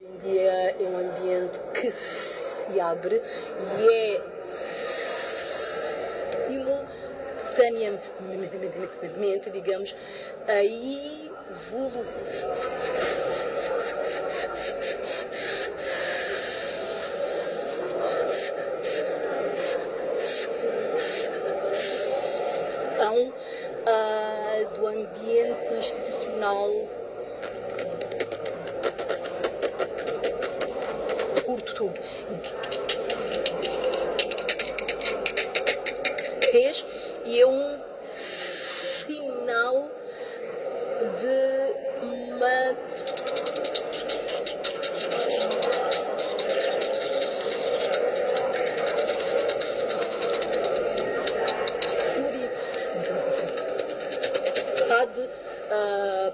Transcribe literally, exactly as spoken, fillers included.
Dia é um ambiente que se abre e é simultaneamente, digamos, a evolução ah, do ambiente institucional português e é um sinal de maturidade. Ah,